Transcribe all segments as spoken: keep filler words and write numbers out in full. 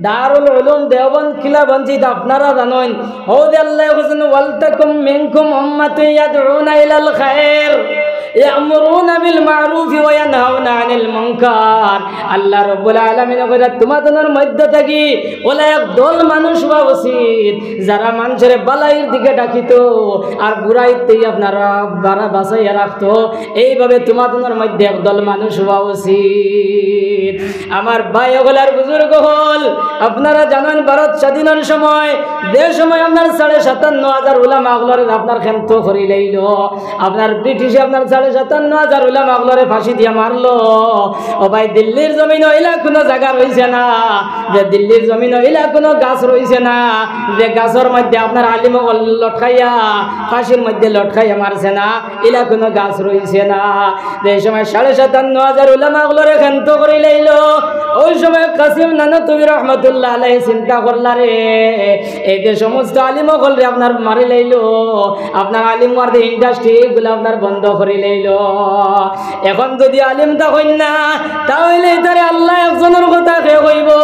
দারুল উলুম দেওবন্দ কিলা বঞ্চিত আপনারা জানইন। হউ যে আল্লায় কইছইন, "ওয়ালতাকুম মিনকুম উম্মাতুন ইয়াদউনা ইলাল খায়র, ইয়া'মুরুনা বিল মা'রুফি ওয়া ইয়ানহাউনা আনিল মুনকার।" আল্লাহ রাব্বুল আলামিনে কইরা, "তুমার দলর মধ্য থাকি অলা এক দল মানুষ অওয়া উচিত, যারা মানষরে ভালাইর দিকে ডাকিতো আর বুরাইত থাকি আপনারারে বাঁচাইয়া রাখতো। এইভাবে তুমার দলর মধ্যে এক দল মানুষ অওয়া উচিত।" আমার ভাই অকল আর বুজুর্গ অকল, আপনারা জানইন ভারত স্বাধীনর সময়, যে সময় আপনার সাড়ে সাতান্ন হাজার উলামা অকলরে আপনার ক্ষান্ত করিলাইলো, আপনার ব্রিটিশে আপনার সাড়ে সাতান্ন হাজার উলামা অকলরে ফাঁসি দিয়া মারলো। ও ভাই, দিল্লির জমিনো ইলা কুনু জাগা রইছে না, যে দিল্লির জমিনো ইলা কুনু গাছ রইছে না, যে গাছর মধ্যে আপনার আলিম অকল লটকাইয়া, ফাঁসির মধ্যে লটকাইয়া মারছে না, ইলা কুনু গাছ রইছে না। যে সময় সাড়ে সাতান্ন হাজার উলামা অকলরে ক্ষান্ত করিলাইলো, ওই সময় কাসিম নানুতুবি রহমতুল্লাহ আলাইহি চিন্তা করলা রে, এই যে সমস্ত আলিম অকলরে আপনার মারিলাইলো, আপনার আলিম ওয়ার্দে ইন্ডাস্ট্রি ইগুলা আপনার বন্ধ করিলাইলো। এখন যুদি আলিম থাকইন না, তা অইলে ইতারে আল্লাহ একজনর কথা কে কইবো,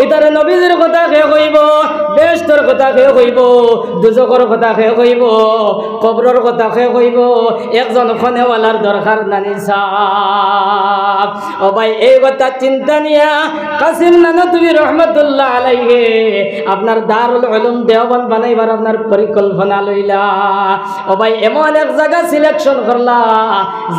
ইতারে নবীজির কথা কে কইবো, বেহেশতর কথা কে কইবো, দুজখর কথা কে কইবো, কবরর কথা কে কইবো? একজন কনেওয়ালার দরকার নানি সাব। ও ভাই, এই কথা চিন্তা নিয়া কাসিম নানুতুবি রহমতুল্লাহ আলাইহি আপনার দারুল উলুম দেওবন্দ বানাইবার আপনার পরিকল্পনা লইলা। ও ভাই, এমন এক জাগা সিলেকশন করলা,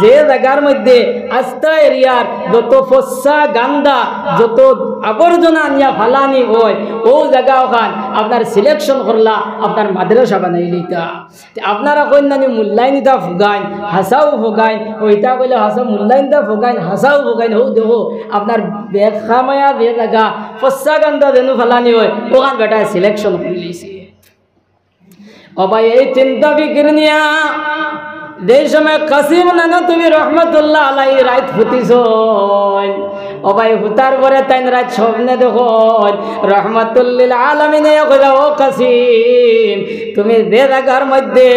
যে জাগার মধ্যে আস্তা এরিয়ার যত ফস্সা গান্দা, যত আবর্জনা আনিয়া ফালানি অয়, অউ জাগা অখান আপনার সিলেকশন করলা, আপনার মাদ্রাসা বানাইলিতা। তে আপনারা কইন নানি মুল্লাইন ইতা ফুগাইন, হাছাউ ফুগাইন, অউ ইতা কইলে হাছা মুল্লাইন ইতা ফুগাইন, হাছাউ ফুগাইন, হউ দেখো, আপনার বেখামায়া যে জাগা, ফস্সা গান্দা যেনো ফালানি অয়, অখান বেটায় সিলেকশন করিলিছে। ও ভাই, এই চিন্তা ফিকির নিয়া যেই সময় কাসিম নানুতুবি রহমতুল্লাহ আলাইহি রাইত হুতিছইন, ও ভাই, হুতার পরে তাইন রাইত স্বপ্নে দেখইন, রহমাতুল্লিল আলামিনে কইরা, "ও কাসিম, তুমি যে জাগার মধ্যে,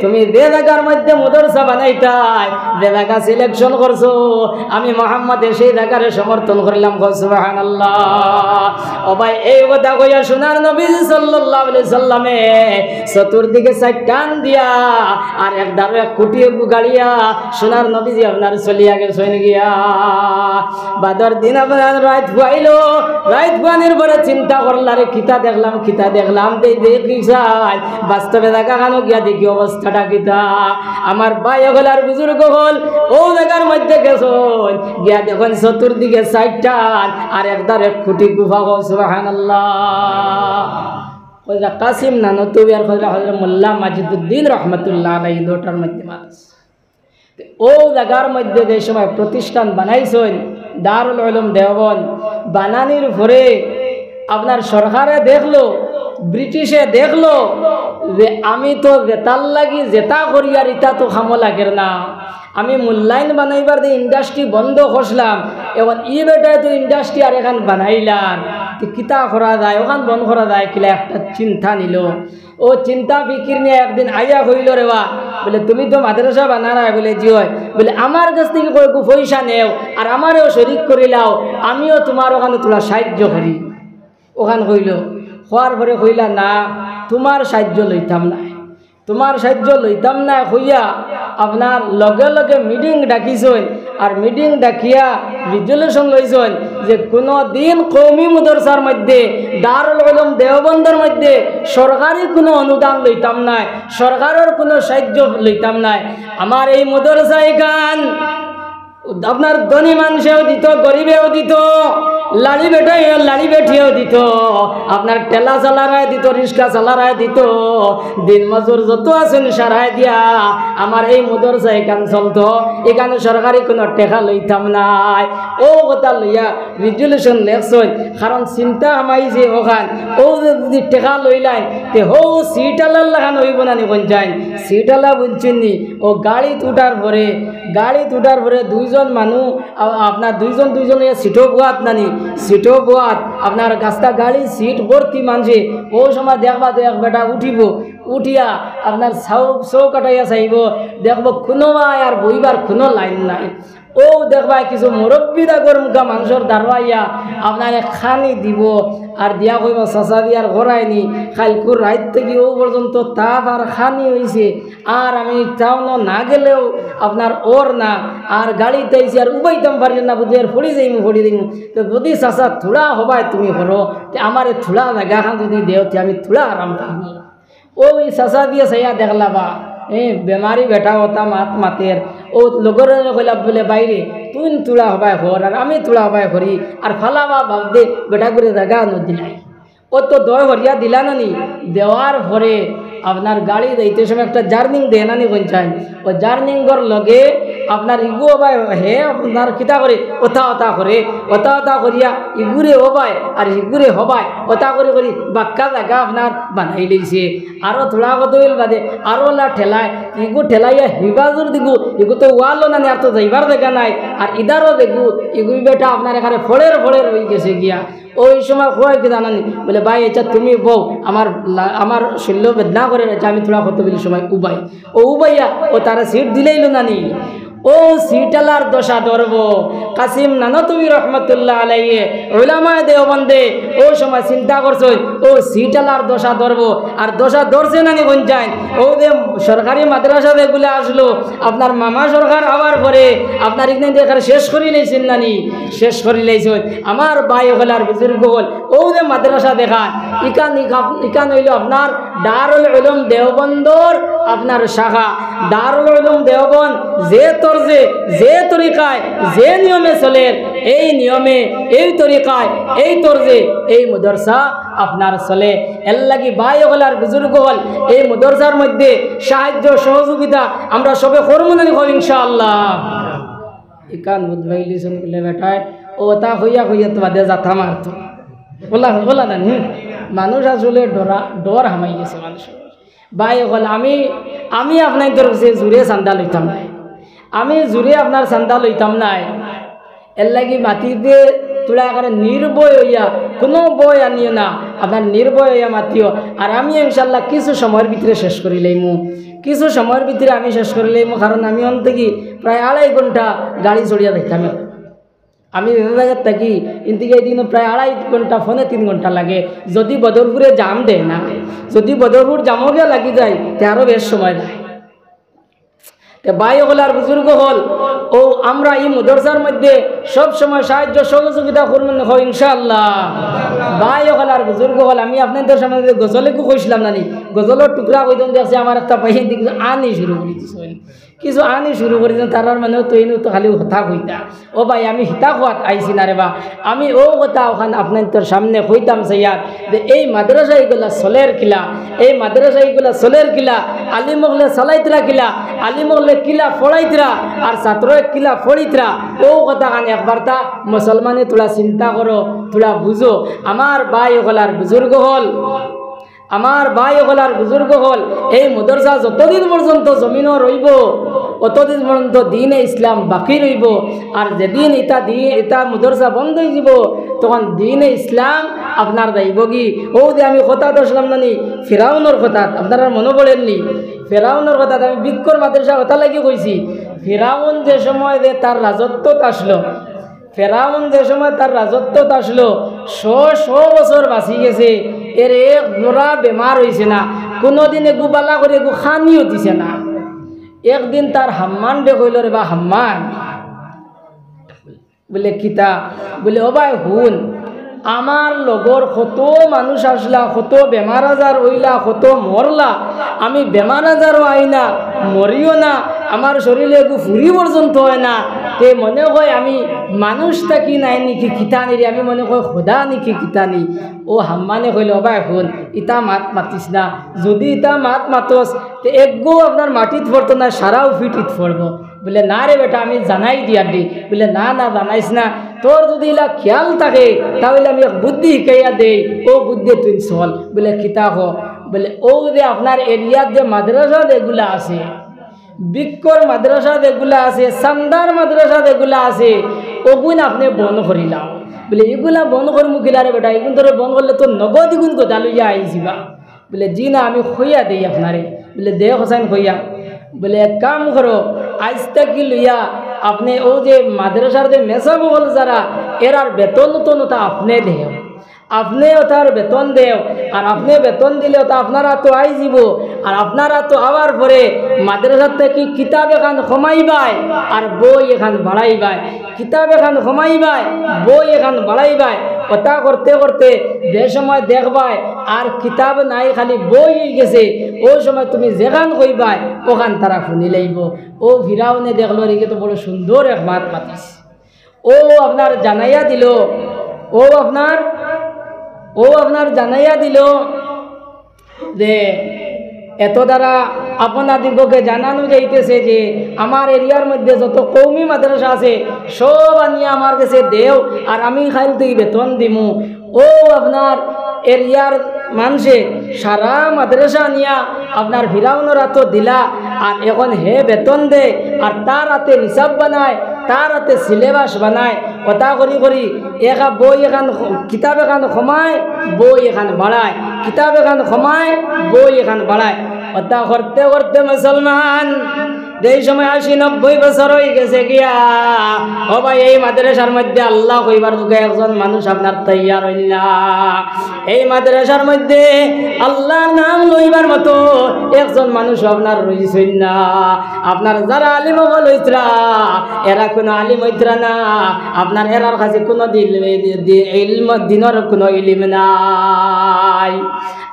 তুমি যে জাগার মধ্যে মাদ্রাসা বানাইতায়, যে জাগা সিলেকশন করছো, আমি মোহাম্মদে সেই জাগারে সমর্থন করিলাম।" কও সুবহানাল্লাহ। ও ভাই, এই কথা কইয়া সোনার নবীজি সাল্লাল্লাহু আলাইহি সাল্লামে চতুর্দিকে চাইর টান দিয়া আর এক দারো এক খুঁটি গাড়িয়া সোনার নবীজি আপনার চলিয়া গেছইন গিয়া। বাদর দিন আপনার রাইত ফুয়াইলো, রাইত ফুয়ানির পরে চিন্তা করলা রে, কিতা দেখলাম, কিতা দেখলাম, দেই দেখি চাই, বাস্তবে জাগাখানো গিয়া দেখি অবস্থাটা কিতা। আমার ভাই অকল আর বুজুর্গ অকল, অউ জাগার মধ্যে গেছইন, গিয়া দেখইন চতুর্দিকে চাইর টান আর এক দারো এক খুঁটি গুফা। কও সুবহানাল্লাহ। কইরা কাসিম নানুতুবি আর কইরা হযরত মোল্লা মাজিদুদ্দিন রহমতুল্লাহ আলাইহি লোটার মধ্যে মারছে। তে অউ জাগার মধ্যে যে সময় প্রতিষ্ঠান বানাইছইন, দারুল উলুম দেওবন্দ বানানির পরে আপনার সরকারে দেখলো, ব্রিটিশে দেখলো যে আমি তো যেতার লাগি যেতা করিয়ার ইতা তো কামো লাগের না, আমি মুল্লাইন বানাইবার যে ইন্ডাস্ট্রি বন্ধ করছিলাম, এখন ই বেটায় তো ইন্ডাস্ট্রি আর এখান বানাইলার, তে কিতা করা যায়, অখান বন্ধ করা যায় কিলা, একটা চিন্তা নিলো। অউ চিন্তা ফিকির নিয়া একদিন আইয়া কইলো রে বা, বলে, "তুমি তো মাদ্রাসা বানারায়?" বলে, "জি অয়।" বলে, "আমার গেছ থাকি কয়গু পয়সা নেও, আর আমারেও শরিক করিলাও, আমিও তুমার অখানো থুড়া সাইয্য করি।" অখান কইলো, কওয়ার পরে কইলা, "না, তুমার সাইয্য লইতাম নায়, তুমার সাইয্য লইতাম নায়," কইয়া আপনার লগে লগে মিটিং ডাকিছইন, আর মিটিং ডাকিয়া রেজুলেশন লইছইন যে কুনু দিন কওমি মাদ্রাসার মধ্যে, দারুল উলুম দেওবন্দর মধ্যে সরকারি কুনু অনুদান লইতাম নায়, সরকারর কুনু সাইয্য লইতাম নায়। আমার এই মাদ্রাসা ইখান আপনার ধনী মানষেও দিত, গরিবেও দিত, লাড়ি বেটাইও, লাড়ি বেটিয়েও দিত, আপনার ঠেলা চালারায় দিত, রিক্সা চালারায় দিত, দিন মজুর যত আছইন সারায় দিয়া আমার এই মাদ্রাসা ইখান চলতো, ইখানো সরকারি কুনু টেকা লইতাম নায়। অউ কথা লইয়া রেজুলেশন লেখছইন, কারণ চিন্তা হামাইছে অখান, অউ যে যুদি টেকা লইলাইন, তে হউ সিটআলার লাখান অইবো না নি? কইন চাইন, সিটআলা বুঝছইন নি? অউ গাড়িত উঠার পরে, গাড়িত উঠার পরে দুইজন মানুষ, আ-, আপনার দুইজন দুইজন অইয়া সিটো বওয়াত না নি, সিটো বওয়াত, আপনার গাছটা গাড়ি সিট ভর্তি মানষে, অউ সময় দেখবা তো এক বেটা উঠিবো, উঠিয়া আপনার চউ-, চউ কাটাইয়া চাইবো, দেখবো কুনু বায় আর বইবার কুনু লাইন নাই। অউ দেখবায় কিছু মুরব্বি দাগর মুখা মানষর দারো আইয়া আপনারে খানি দিবো, আর দিয়া কইবো, "চাচা দিয়ার ঘরায়নি, কাইলকুর রাইত থাকি অউ পর্যন্ত তাপ আর খানি অইছে, আর আমি টাউনো না গেলেও আপনার অর না, আর গাড়িত আইছি আর উবাইতাম পারিয়ার না, বুঝি আর পড়ি যাইমু, পড়ি যাইমু।" তো যুদি চাচা থুড়া হবায় তুমি করো, তে আমারে থুড়া জাগাখান যুদি দেও, তে আমি থুড়া আরাম পাইমু। অউ ই চাচা দিয়া চাইয়া দেখলা বা, এ, বেমারি বেটা অতা মাত মাতের। অউ লগরে কইলা বুলে, "বাইরে, তুই থুড়া হবায় কর, আর আমি থুড়া হবায় করি, আর ফালাবা বাদ দে, বেটাগুরে জাগা আনো দিলাই।" অউ তো দয় করিয়া দিলা না নি, দেওয়ার পরে আপনার গাড়ি যাইতে সময় একটা জার্নিং দেয় না নি কইন চাই, অউ জার্নিংর লগে আপনার ইগু হবায় হে আপনার কিতা করে, অতা অতা করে, অতা অতা করিয়া ইগুরে হবায় আর ইগুরে হবায়, অতা করি করি বাক্কা জাগা আপনার বানাই লইছে। আরো থুড়া কত অইল বাদে আরো লা ঠেলায়, ইগু ঠেলাইয়া হিবাজুর দিগু, ইগু তো ওয়ালো না নি, আর তো যাইবার জাগা নাই, আর ইদারও দেখু, ইগু বেটা আপনার এখানে ফড়ের ফড়ের অই গেছে গিয়া। অউ সময় কয় কি জানো নি? বুলে, "ভাই, আইচ্ছা তুমি বও, আমার লা-, আমার শরীল বেদনা করের, আইচ্ছা আমি থুড়া কতবিল সময় উবাই।" অউ উবাইয়া অউ তারা সিট দিলাইলো না নি? অউ সিটআলার দশা ধরবো। কাসিম নানতুবী রহমতুল্লাহ আলাইহি, উলামায়ে দেওবন্দে, অউ সময় চিন্তা করছইন, অউ সিটআলার দশা ধরবো। আর দশা ধরছে না নি কইন চাই? অউ যে সরকারি মাদ্রাসা যেগুলা আছলো, আপনার মামা সরকার আওয়ার পরে আপনার ইখান দেখার শেষ করি লাইছইন না নি? শেষ করি লাইছইন। আমার ভাই অকল আর বুজুর্গ অকল, অউ যে মাদ্রাসা দেখার, ইখান, ইখান, ইখান অইলো আপনার দারুল উলুম দেওবন্দর আপনার শাখা। দারুল উলুম দেওবন্দ যে তর্জে, যে তরিকায়, যে নিয়মে চলের, এই নিয়মে, এই তরিকায়, এই তর্জে এই মাদ্রাসা আপনার চলে। এরলাগি ভাই অকল আর বুজুর্গ অকল, এই মাদ্রাসার মধ্যে সাহায্য সহযোগিতা আমরা সবে করমু না নি কও ইনশাআল্লাহ। ইখান বুঝ পাইলিছইন বুলে বেটায়, অতা কইয়া কইয়া তো বাদে জাতা মারতো। বলা, বলা না নি? মানুষ আসলে ডরা, ডর হামাই গেছে মানুষর। ভাই অকল, আমি, আমি আপনাইন্তর গেছে জুরে চান্দা লইতাম নায়, আমি জুরে আপনার চান্দা লইতাম নায়। এরলাগি মাতিদে থুড়া এখানে নির্ভয় অইয়া, কুনু ভয় আনিও না, আপনার নির্ভয় অইয়া মাতিও। আর আমি ইনশাআল্লাহ কিছু সময়র ভিতরে শেষ করি লাইমু, কিছু সময়র ভিতরে আমি শেষ করি লাইমু, কারণ আমি অন থাকি প্রায় আড়াই ঘন্টা গাড়ি চড়িয়া যাইতাম। আমি যে জাগাত থাকি, ইন থাকি ইদিনো প্রায় আড়াই ঘন্টা, পৌনে তিন ঘন্টা লাগে। যুদি বদরপুরে জাম দেয় না, যুদি বদরপুর জামো গিয়া লাগি যায়, তে আরো বেশ সময় যায়। তে ভাই অকল আর বুজুর্গ অকল, অউ আমরা ই মাদ্রাসার মধ্যে সব সময় সাহায্য সহযোগিতা করমু নি কও ইনশাআল্লাহ। ভাই অকল আর বুজুর্গ অকল, আমি আপনাইন্তর সামনে যে গজল এগু কইছলাম না নি, গজলর টুকরা কইতাম দেখছি আমার একটা ভাইয়ে দেখছি আনি শুরু করি দিছইন। কিছু আনি শুরু করি দিছইন, তারার মানে তো ইনো তো খালি কথা কইতা। ও ভাই, আমি হিতা কওয়াত আইছি না রে বা, আমি অউ কথা অখান আপনাইন্তর সামনে কইতাম চাইয়ার যে এই মাদ্রাসা ইগুলা চলের কিলা, এই মাদ্রাসা ইগুলা চলের কিলা, আলিম অকলে চালাইতরা কিলা, আলিম অকলে কিলা পড়াইতরা, আর ছাত্রয়ে কিলা পড়িতরা, অউ কথাখান একবারতা মুসলমানে থুড়া চিন্তা করো, থুড়া বুঝো। আমার ভাই অকল আর বুজুর্গ অকল, আমার ভাই অকল আর বুজুর্গ অকল, এই মাদ্রাসা যতদিন পর্যন্ত জমিনো রইবো, অতদিন পর্যন্ত দ্বীনে ইসলাম বাকি রইবো। আর যেদিন ইতা দি-, ইতা মাদ্রাসা বন্ধ অইযিবো, তখন দ্বীনে ইসলাম আপনার যাইবোগি। অউ যে আমি কথা ধরছিলাম না নি, ফিরাউনর কথা, আপনারার মনো পড়ের নি? ফিরাউনর কথা আমি বিক্কর মাদ্রাসা কথা লাগি কইছি। ফিরাউন যে সময় যে তার রাজত্বত আছলো, ফেরাউন যে সময় তার রাজত্বত আছলো, শ শ বছর বাঁচি গেছে, এর এক জোড়া বেমার অইছে না, কুনুদিন এগু বালা করি এগু খানিও দিছে না। একদিন তার হাম্মানরে কইলো, "রে বা হাম্মান," বুলে, "কিতা?" বুলে, "ও ভাই হুন, আমার লগর কত মানুষ আছলা, কত বেমার আজার অইলা, কত মরলা। আমি বেমার আজারও আই না, মরিও না, আমার শরীরে এগু ফুরি পর্যন্ত অয় না। তে মনে কয় আমি মানুষ থাকি নায় নি কি কিতা নি রে, আমি মনে কয় খোদা নি কি কিতা নি।" অউ হাম্মানে কইলো, "ও ভাই হুন, ইতা মাত মাতিস না, যুদি ইতা মাত মাতস, তে এগু আপনার মাটিত পড়তো না, সারাউ ফিটিত পড়বো।" বুলে, "না রে বেটা, আমি জানাই দিয়ার দি।" বুলে, "না, না, জানাইস না, তোর যুদি ইলা খিয়াল থাকে, তা অইলে আমি এক বুদ্ধি হিকাইয়া দেই, অউ বুদ্ধি তুই চল।" বুলে, "কিতা ক?" বুলে, "অউ যে আপনার এরিয়াত যে মাদ্রাসা যেগুলা আছে, বিক্কর মাদ্রাসা যেগুলা আছে, চান্দার মাদ্রাসা যেগুলা আছে, অগুইন আপনে বন্ধ করিলাও।" বুলে, "ইগুলা বন্ধ করমু কিলা রে বেটা, ইগুন তোরে বন্ধ করলে তোর নগদ ইগুন গদা লইয়া আইযিবা।" বুলে, "জি না, আমি কইয়া দেই আপনারে।" বুলে, "দে হোসাইন কইয়া।" বুলে, "এক কাম করো, আইজ থাকি লইয়া আপনে অউ যে মাদ্রাসার যে মেসাব অকল যারা, এরার বেতন তো নতা আপনে দেও, আপনে অতার বেতন দেও, আর আপনে বেতন দিলে অতা আপনার আতো আইযিবো, আর আপনার আতো আওয়ার পরে মাদ্রাসার থাকি কিতাব এখান কমাইবায় আর বই এখান বাড়াইবায়, কিতাব এখান কমাইবায়, বই এখান বাড়াইবায়। অতা করতে করতে যে সময় দেখবায় আর কিতাব নাই, খালি বই অইগেছে, অউ সময় তুমি যেখান কইবায় অখান তারা হুনি লাইবো। অউ ফিরাউনে দেখলো, ইগে তো বড় সুন্দর এক মাত মাতিছে। অউ আপনার জানাইয়া দিল, অউ আপনার, অউ আপনার জানাইয়া দিল যে এত দ্বারা আপনাদিগকে জানানো যাইতেছে যে আমার এরিয়ার মধ্যে যত কওমি মাদ্রাসা আছে, সব আনিয়া আমার গেছে দেও, আর আমি কাইল থাকি বেতন দিমু। অউ আপনার এরিয়ার মানষে সারা মাদ্রাসা আনিয়া আপনার ফিরাউনর আতো দিলা, আর এখন হে বেতন দেয়, আর তার আতে নিসাব বানায়, তার আতে সিলেবাস বানায়। অতা করি করি একা বই এখান খ-, কিতাব এখান কমায়, বই এখান বাড়ায়, কিতাব এখান কমায়, বই এখান বাড়ায়। অতা করতে করতে মুসলমান, যেই সময় আশি নব্বই বছর অইগেছে গিয়া, ও ভাই, এই মাদ্রাসার মধ্যে আল্লাহ কইবার যোগ্য একজন মানুষ আপনার তৈয়ার অইল না। এই মাদ্রাসার মধ্যে আল্লাহর নাম লইবার মতো একজন মানুষ আপনার রইছইন না। আপনার যারা আলিম অকল অইতরা, এরা কুনু আলিম অইতরা না। আপনার এরার কাছে কুনু দিল-, দি-, ইলম, দিনর কুনু ইলিম নাই।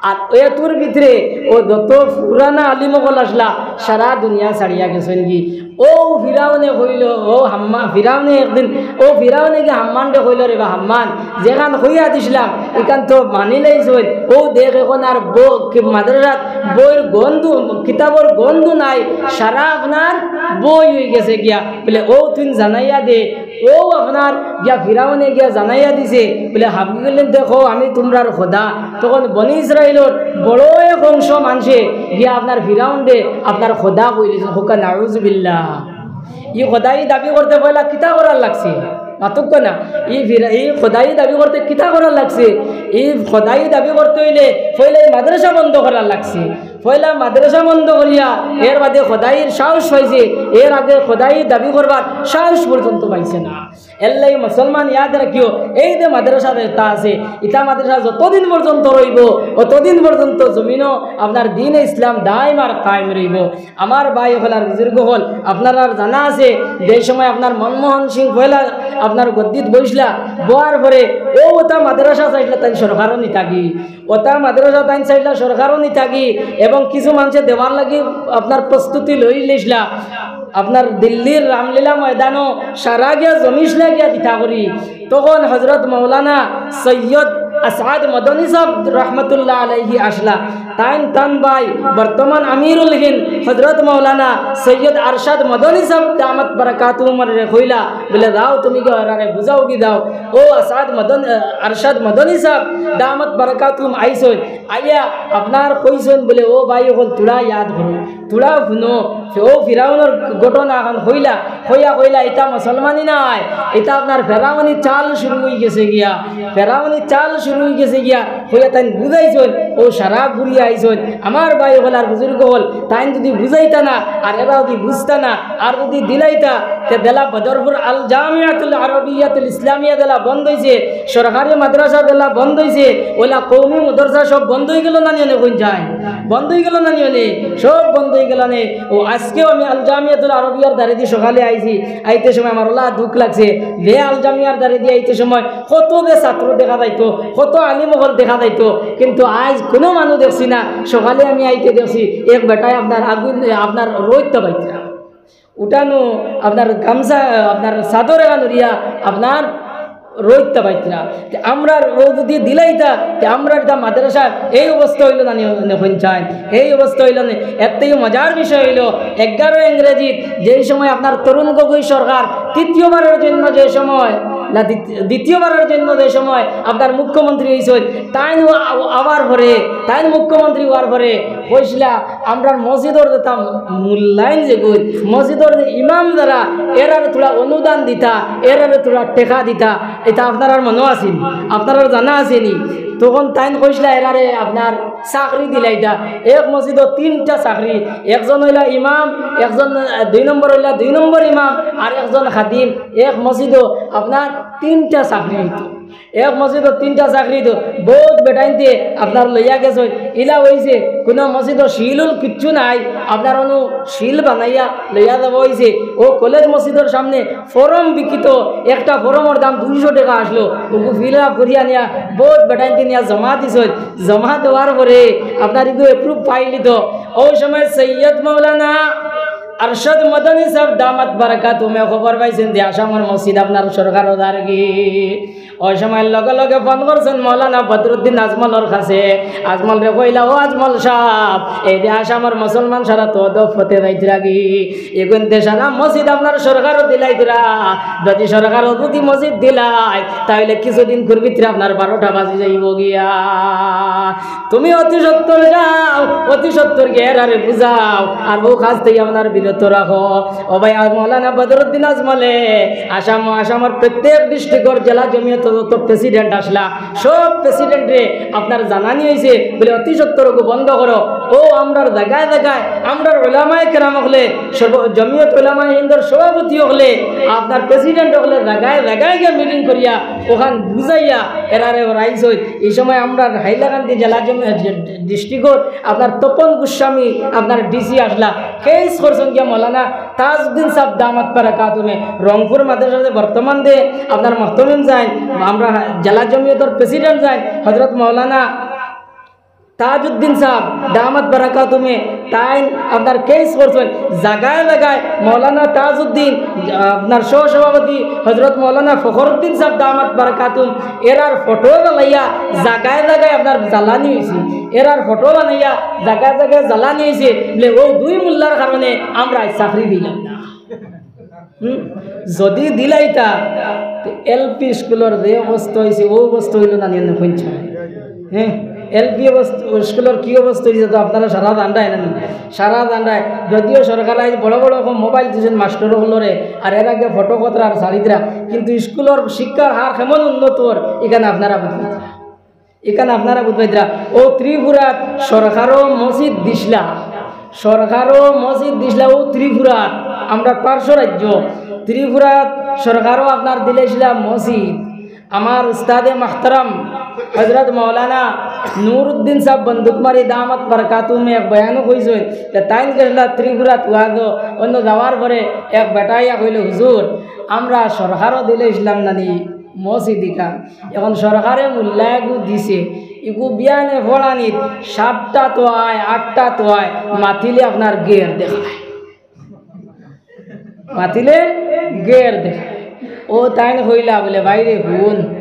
আর এতুর ভিতরে অউ যত পুরানা আলিম অকল আছলা, সারা দুনিয়া ছাড়িয়া গেছইন গি। অউ ফিরাউনে কইল, অউ হাম্মা-, ফিরাউনে একদিন, অউ ফিরাউনে গিয়া হাম্মানরে কইল, "রে বা হাম্মান, যেখান কইয়া দিছলাম, ইখান তো মানি লাইছইন। অউ দেখ, এখন আর ব-, কি মাদ্রাসাত বইর গন্ধ, কিতাবর গন্ধ নাই, সারা আপনার বই অইগেছে গিয়া।" বলে, "অউ তুইন জানাইয়া দে।" অউ আপনার গিয়া ফিরাউনে গিয়া জানাইয়া দিছে, বলে, "হাবি বললেন, দেখো, আমি তুমরার খোদা।" তখন বনি ইসরাইলর বড় এক অংশ মানষে গিয়া আপনার ফিরাউনরে আপনার খোদা কইলিছে। কউক্কা নাউজুবিল্লাহ। ই খোদাই দাবি করতে পয়লা কিতা করার লাগছে? মাতুক্কা না। ই ফিরা-, ই খোদাই দাবি করতে কিতা করার লাগছে? ই খোদাই দাবি করতে অইলে পয়লা ই মাদ্রাসা বন্ধ করার লাগছে। পয়লা মাদ্রাসা বন্ধ করিয়া এর বাদে খোদাইর সাহস পাইছে, এর আগে খোদাই দাবি করবার সাহস পর্যন্ত পাইছে না। এরলাগি মুসলমান ইয়াদ রাখিও, এই যে মাদ্রাসা যেটা আছে, ইটা মাদ্রাসা যতদিন পর্যন্ত রইবো, অতদিন পর্যন্ত জমিনো আপনার দ্বীনে ইসলাম দাইম আর কায়েম রইবো। আমার ভাই অকল আর বুজুর্গ অকল, আপনারার জানা আছে, যে সময় আপনার মনমোহন সিং পয়লা আপনার গদ্দিত বইছলা, বওয়ার পরে অউ অতা মাদ্রাসা চাইছলা তাইন সরকারও নিতাগি, অতা মাদ্রাসা তাইন চাইছলা সরকারও নিতাগি, এবং কিছু মানষে দেওয়ার লাগি আপনার প্রস্তুতি লইলিছলা। আপনার দিল্লির রামলীলা ময়দানো সারা গিয়া জমিছলা গিয়া দিতা করি। তখন হজরত মৌলানা সৈয়দ আসাদ মদনী সাহেব রহমতুল্লাহ আলাইহি আছলা। তাইন তান ভাই বর্তমান আমিরুল হিন্দ হজরত মৌলানা সৈয়দ আরশাদ মদনী সাহেব দামাত বারাকাতুহুমরে কইলা, বলে, "যাও তুমি গিয়া এরারে বুঝাও গি যাও।" অউ আসাদ মদন-, আহ, আরশাদ মদনী সাহেব দামাত বারাকাতুহুম আইছইন, আইয়া আপনার কইছইন বলে, "ও ভাই অকল, থুড়া ইয়াদ করো, থুড়া হুনো।" অউ ফিরাউনর ঘটনা অখন কইলা, কইয়া কইলা, "ইটা মুসলমানি নায়, ইটা আপনার ফেরাউনি চাল শুরু অইগেছে গিয়া, ফেরাউনি চাল শুরু অইগেছে গিয়া।" কইয়া তাইন বুঝাইছইন, অউ সারা ঘুরিয়া আইছইন। আমার ভাই অকল আর বুজুর্গ অকল, তাইন যুদি বুঝাইতা না, আর এরা যুদি বুঝতা না, আর যুদি দিলাইতা, তে যেলা বদরপুর আল জামিয়াতুল আরবিয়াতুল ইসলামিয়া যেলা বন্ধ অইছে, সরকারি মাদ্রাসা যেলা বন্ধ অইছে, অউলা কওমি মাদ্রাসা সব বন্ধ অইগেলো না নি অনে? কইন চাইন, বন্ধ অইগেলো না নি অনে? সব বন্ধ অইগেলো নে। অউ আইজকেও আমি আল জামিয়াতুল আরবিয়ার দ্বারেদি সকালে আইছি, আইতে সময় আমার অউলা দুখ লাগছে। যে আল জামিয়ার দ্বারেদি আইতে সময় কত যে ছাত্র দেখা যাইতো, কত আলিম অকল দেখা যাইতো, কিন্তু আইজ কুনু মানুষ দেখছি না। সকালে আমি আইতে দেখছি এক বেটায় আপনার আগুন, আপনার রইদ তাপাইতরা। উঠানো আপনার গামছা, আপনার চাদর এখান উড়িয়া আপনার রইদ তাপাইতরা। তে আমরার অউ যুদি দিলাইতা, তে আমরার ইটা মাদ্রাসার এই অবস্থা অইলো না নি, নি কইন চাইন? এই অবস্থা অইলো না। এর থাকি মজার বিষয় অইলো, এগারো ইংরেজিত যেই সময় আপনার তরুণ গগৈ সরকার তৃতীয়বারের জন্য যে সময়, না, দ্বিত-, দ্বিতীয়বারের জন্য যে সময় আপনার মুখ্যমন্ত্রী অইছইন, তাইন অ-, অওয়ার পরে, তাইন মুখ্যমন্ত্রী অওয়ার পরে কইছলা, আমরার মসজিদর যেটা মূল্যায়ন যেগু, মসজিদর যে ইমাম যারা, এরারে থুড়া অনুদান দিতা, এরারে থুড়া টেকা দিতা, ইটা আপনারার মনো আছে নি? আপনারার জানা আছে নি? তখন তাইন কইছলা এরারে আপনার চাকরি দিলাইতা। এক মসজিদো তিনটা চাকরি, একজন অইলা ইমাম, একজন, আহ, দুই নম্বর অইলা দুই নম্বর ইমাম, আর একজন খাদিম। এক মসজিদো আপনার তিনটা চাকরি অইতো। এক মসজিদো তিনটা চাকরি তো বউত বেটাইন্তে আপনার লইয়া গেছইন। ইলা অইছে কুনু মসজিদো শিল উল কিচ্ছু নাই, আপনার অনো শিল বানাইয়া লইয়া যাওয়া অইছে। অউ কলেজ মসজিদর সামনে ফরম বিকিত, একটা ফরমর দাম দুইশো টেকা আছলো, অগু fill up করিয়া নিয়া বউত বেটাইন্তে নিয়া জমা দিছইন। জমা দেওয়ার পরে আপনার ইগু approve পাইলিতো। অউ সময় সৈয়দ মাওলানা আরশাদ মাদানী সাব দামাত বারাকাতুহুমে খবর পাইছইন যে আসামর মসজিদ আপনার সরকারো যারগি। অউ সময় লগে লগে ফোন করছইন মাওলানা বদরুদ্দিন আজমলর কাছে। আজমলরে কইলা, "ও আজমল সাব, এই যে আসামর মুসলমান সারা তো অধঃপথে যাইতরাগি, ইগুইন্তে সারা মসজিদ আপনার সরকারো দিলাইতরা, যদি সরকারো যদি মসজিদ দিলায়, তাইলে কিছুদিনকুর ভিতরে আপনার বারোটা বাজি যাইবো গিয়া। তুমি অতি সত্বর যাও, অতি সত্বর গিয়া এরারে বুঝাও, আর অউ কাজ থাকি আপনার বিরত রাখো।" ও ভাই, আর মাওলানা বদরুদ্দিন আজমলে আসাম, আসামর প্রত্যেক ডিস্ট্রিক্টর জেলা জমিয়তর যত প্রেসিডেন্ট আছলা, সব প্রেসিডেন্টরে আপনার জানানি অইছে, বলে, "অতি সত্বর অগু বন্ধ করো।" অউ আমরার জাগায় জাগায়, আমরার উলামায়ে কেরাম অকলে, সর্ব-, জমিয়ত উলামায়ে হিন্দর সভাপতি অকলে, আপনার প্রেসিডেন্ট অকলে জাগায় জাগায় গিয়া মিটিং করিয়া অখান বুঝাইয়া এরারে হরাইছইন। ই সময় আমরার হাইলাকান্দি জেলা জমি-, ডিস্ট্রিক্টর আপনার তপন গোস্বামী আপনার ডিসি আছলা, কেস করছইন গিয়া মাওলানা তাজউদ্দিন সাব দামাত বারাকাতুহুমে, রংপুর মাদ্রাসাত বর্তমান দে আপনার মুহতামিম যাইন, আমরার জেলা জমিয়তর প্রেসিডেন্ট যাইন, হযরত মাওলানা তাজউদ্দিন সাব দামাত বারাকাতুহুমে, তাইন আপনার কেস করছইন জাগায় জাগায়। মাওলানা তাজউদ্দিন, আপনার সহসভাপতি হযরত মাওলানা ফখরুদ্দিন সাব দামাত বারাকাতুহুম, এরার ফটো জ্বালাইয়া জাগায় জাগায় আপনার জ্বালানি অইছে, এরার ফটো বানাইয়া জাগায় জাগায় জ্বালানি অইছে। বলে, "অউ দুই মোল্লার কারণে আমরা আইজ চাকরি দিলাম না।" হুম? যদি দিলাইতা, তে এলপি স্কুলর যে অবস্থা অইছে, অউ অবস্থা অইলো না নি, এনে কইন চাই। হ্যাঁ, এলপি অবস্থা, স্কুলর কি অবস্থা অইছে তো আপনারা সারা জানরায় না নি? সারা জানরায়। যদিও সরকারে আইজ বড় বড় অখন মোবাইল দিছইন মাস্টর অকলরে, আর এর আগে ফটো কতরা আর ছাড়িতরা, কিন্তু স্কুলর শিক্ষার হার কেমন উন্নত অর, ইখান আপনারা বুঝবা। ইখান আপনারা বুঝবায়রা, অউ ত্রিপুরাত সরকারও মসজিদ দিছলা, সরকারও মসজিদ দিছলা, অউ ত্রিপুরাত, আমরার পার্শ্ব রাজ্য ত্রিপুরাত সরকারও আপনার দিলাইছলা মসজিদ। আমার উস্তাদে মুহতারাম হযরত মাওলানা নুরউদ্দিন সাব বন্দুকমারি দামাত বারাকাতুহুমে এক বয়ানো কইছইন যে তাইন গেছলা ত্রিপুরাত ওয়াজো, অনো যাওয়ার পরে এক বেটা আইয়া কইলো, "হুজুর, আমরা সরকারও দিলাইছলাম না নি মসজিদ ইখান।" অখন সরকারে মোল্লা এগু দিছে, ইগু বিয়ানে পড়ানিত সাতটাত আয়, আটটাত আয়, মাতিলে আপনার গের দেখায়, মাতিলে গের দেখায়। অউ তাইন কইলা বলে, "ভাইরে হুন,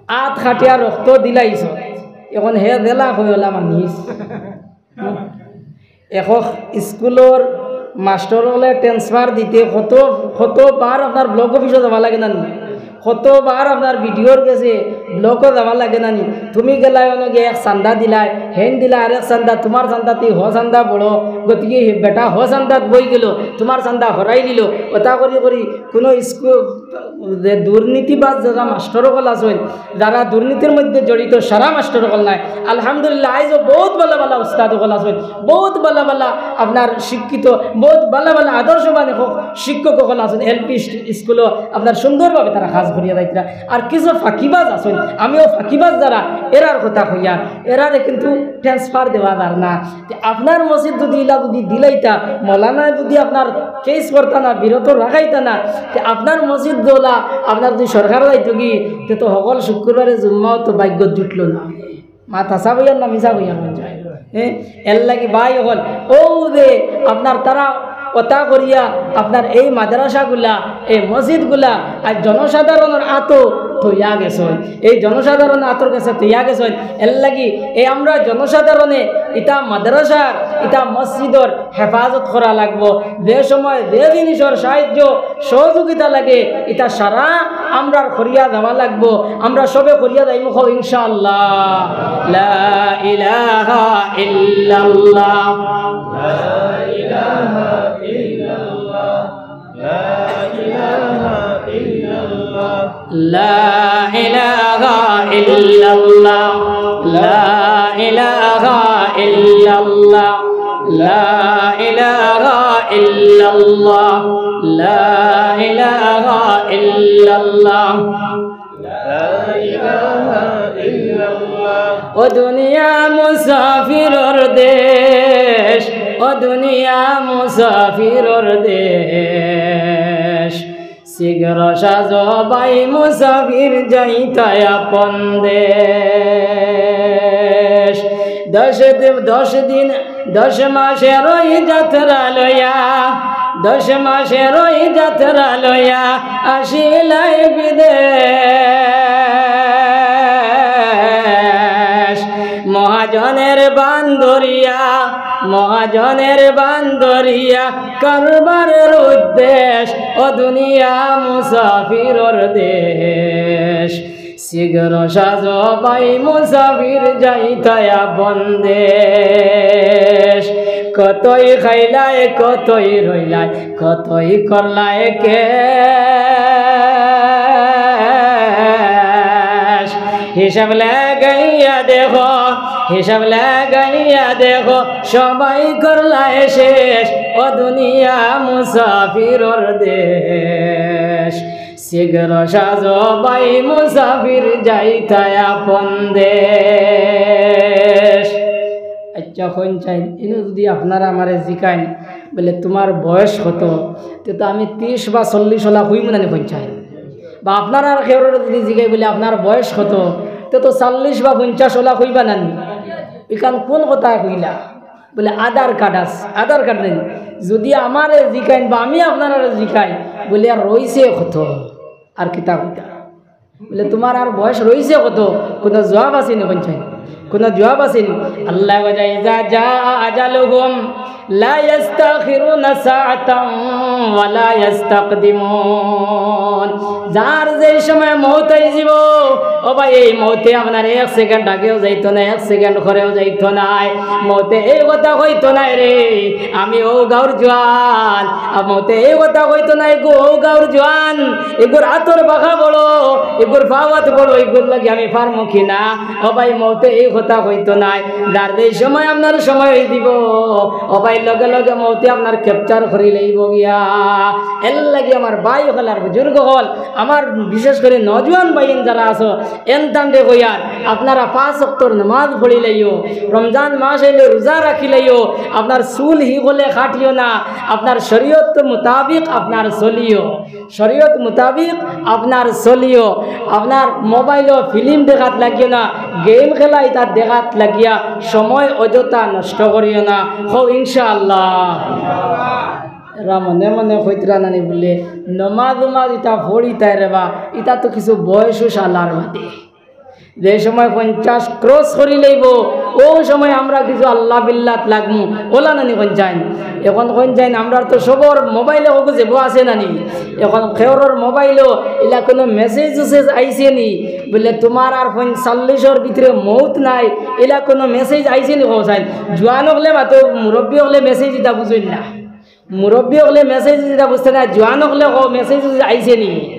আত কাটিয়া রক্ত দিলাইছ, অখন হে জেলা কই অলা মানিস।" এখক স্কুলর মাস্টর অকলে ট্রান্সফার দিতে কত, কতবার আপনার ব্লক অফিসো যাওয়া লাগে না নি? কতবার আপনার বিডিওর গেছে ব্লকো যাওয়া লাগে না নি? তুমি গেলায় অনো গিয়া এক চান্দা দিলায়, হেইন দিলা আরেক চান্দা, তুমার চান্দা তি হ চান্দা বড়, গতিকে হে বেটা হ চান্দাত বই গেলো, তুমার চান্দা হরাই দিলো। অতা করি করি কুনু স্কুল, যে দুর্নীতিবাজ যারা মাস্টর অকল আছইন, যারা দুর্নীতির মধ্যে জড়িত সারা মাস্টর অকল নায়। আলহামদুলিল্লাহ, আইজও বউত ভালা ভালা উস্তাদ অকল আছইন, বউত ভালা ভালা আপনার শিক্ষিত, বউত ভালা ভালা আদর্শবান অকল শিক্ষক অকল আছইন। এলপি স্কুলো আপনার সুন্দরভাবে তারা কাজ করিয়া যাইতরা। আর কিছু ফাঁকিবাজ আছইন, আমিও ফাঁকিবাজ যারা, এরার কথা কইয়ার, এরারে কিন্তু ট্রান্সফার দেওয়া যার না। তে আপনার মসজিদ যদি ইলা যদি দিলাইতা, মৌলানায় যদি আপনার কেস করতা না, বিরত রাখাইতা না, তে আপনার মসজিদ দৌলা আপনার যদি সরকার যাইতো কি, তে তো হকল শুক্রবারে জুম্মাও তো ভাগ্যত জুটলো না। মাত হাছা কইয়ার না মিছা কইয়ার মন চায়? হ্যাঁ? এর লাগি ভাই অকল, অউ যে আপনার তারা অতা করিয়া আপনার এই মাদ্রাসাগুলা, এই মসজিদগুলা আইজ জনসাধারণর আতো থইয়া গেছইন, এই জনসাধারণর আতর গেছে থইয়া গেছইন। এর লাগি এই আমরা জনসাধারণে ইতা মাদ্রাসার, ইতা মসজিদর হেফাজত করা লাগবো। যে সময় যে জিনিসর সাহায্য সহযোগিতা লাগে, ইতা সারা আমরার করিয়া যাওয়া লাগবো। আমরা সবে করিয়া যাইমু, কও ইনশাআল্লাহ। লা ইলাহা ইল্লাল্লাহ। لا إله إلا الله. لا إله إلا الله. لا إله إلا الله، لا إله إلا الله، لا إله إلا الله। لا إله إلا الله। ও দুনিয়া মুসাফিরর দেশ, ও দুনিয়া মুসাফিরর দেশ, শীঘ্র সাজো ভাই মুসাফির যাইতায় আপন দেশ। দশ দি-, দশ দিন, দশ মাসের ওই যাত্রা লইয়া, দশ মাসের ওই যাত্রা লইয়া আসিলাই বিদেশ। মহাজনের বান্দরিয়া, মহাজনের বান্দরিয়া, কারবারের উদ্দেশ, ও দুনিয়া মুসাফিরর দেশ। শীঘ্র সাজো ভাই মুসাফির যাইতায় আপন দেশ। কতই খাইলায়, কতই রইলায়, কতই করলায় ক্যাশ। হিসাব লাগাইয়া দেখো, হিসাব লাগাইয়া দেখো, সবাই করলায় শেষ। ও দুনিয়া মুসাফিরর দেশ, শীঘ্র সাজো ভাই মুসাফির যাইতায় আপন দেশ। আচ্ছা, কইন চাইন, ইনো যদি আপনারা আমারে জিকাইন, বলে, "তোমার বয়স কত?" তে তো আমি ত্রিশ বা চল্লিশ ওলা কইমু নানি, কইন চাইন। বা আপনারার কেউররে যদি জিকাই, বলে, "আপনার বয়স কত?" তে তো চল্লিশ বা পঞ্চাশ ওলা কইবা নানি। ইখান কোন কথা কইলা? বলে, "আধার কার্ড আছে, আধার কার্ড নেই।" যদি আমারে জিকাইন বা আমি আপনারারে জিকাই, বলে, "আর রইছে কত?" আর কিতা কইতা? বলে, "তোমার আর বয়স রইছে কত?" কোনো জবাব আছে নি, কইন চাইন? কোনো জবাব আছে নি? আল্লায় কইরা, "ইজা জাআ আজালুহুম লা ইয়াস্তাখিরুনা সাআতান ওয়া লা ইয়াস্তাকদিমুন।" যার যেই সময় মউত আইযিবো, ও ভাই, এই মউতে আপনার এক সেকেন্ড আগেও যাইতো না, এক সেকেন্ড পরেও যাইতো নায়। মউতে এই কথা কইতো নায়, "রে, আমি অউ গাউর জোয়ান।" আর মউতে এই কথা কইতো নায়, "এগু অউ গাউর জোয়ান, এগুর আতর বাঁকা বড়, এগুর পাওয়াত বড়, এগুর লাগি আমি পারমু কি না?" ও ভাই, মউতে এই কথা কইতো নায়। যার যেই সময় আপনার সময় অইযিবো, ও ভাই, লগে লগে মউতে আপনার ক্যাপচার করি লইবো গিয়া। এর লাগি আমার ভাই অকল আর বুজুর্গ অকল, আমার বিশেষ করি নওজোয়ান ভাইয়াইন যারা আছো, এন তানরে কইয়ার, আপনারা পাঁচ ওয়াক্তর নামাজ পড়ি লাইও, রমজান মাস আইলে রোজা রাখি লাইও, আপনার চুল হিগলে কাটিও না, আপনার শরীয়ত মোতাবিক আপনার চলিও, শরীয়ত মোতাবিক আপনার চলিও, আপনার মোবাইলো ফিল্ম দেখাত লাগিও না, গেম খেলা ইতা দেখাত লাগিয়া সময় অযথা নষ্ট করিও না। কও ইনশাআল্লাহ। এরা মনে মনে কইতরা নানি বুলে, "নমাজ উমাজ ইতা পড়িতায় রে বা, ইতা তো কিছু বয়স শালার বাদে।" যে সময় পঞ্চাশ ক্রস করি লইবো, অউ সময় আমরা কিছু আল্লাহ বিল্লাত লাগমু, অলা নানি কইন চাইন। এখন কইন চাইন, আমরার তো সবর মোবাইলো হগু যেবো আছে নানি। এখন কেউরর মোবাইলো ইলা কোনো মেসেজ উসেজ আইছে নি? বুলে, "তোমার আর পঞ্চাল্লিশর ভিতরে মউত নাই", ইলা কোনো মেসেজ আইছে নি? কও চাইন। জোয়ান অকলে মাতো, মুরব্বি অকলে মেসেজ ইতা বুজইন না। মুরব্বি অকলে মেসেজ ইতা বুজতা নায়, জোয়ান অকলে কও মেসেজ আইছে নি?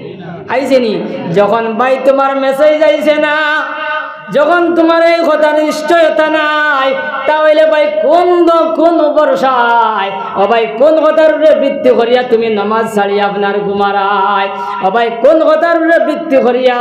আইছে নি? যখন ভাই তোমার মেসেজ আইছে না, যখন তোমার এই কথা নিশ্চয়তা নাই, তা অইলে ভাই কোন দ-, কোন ভরসায়, ও ভাই কোন কথার উপরে ভিত্তি করিয়া তুমি নামাজ ছাড়িয়া আপনার ঘুমারায়? ও ভাই কোন কথার উপরে ভিত্তি করিয়া,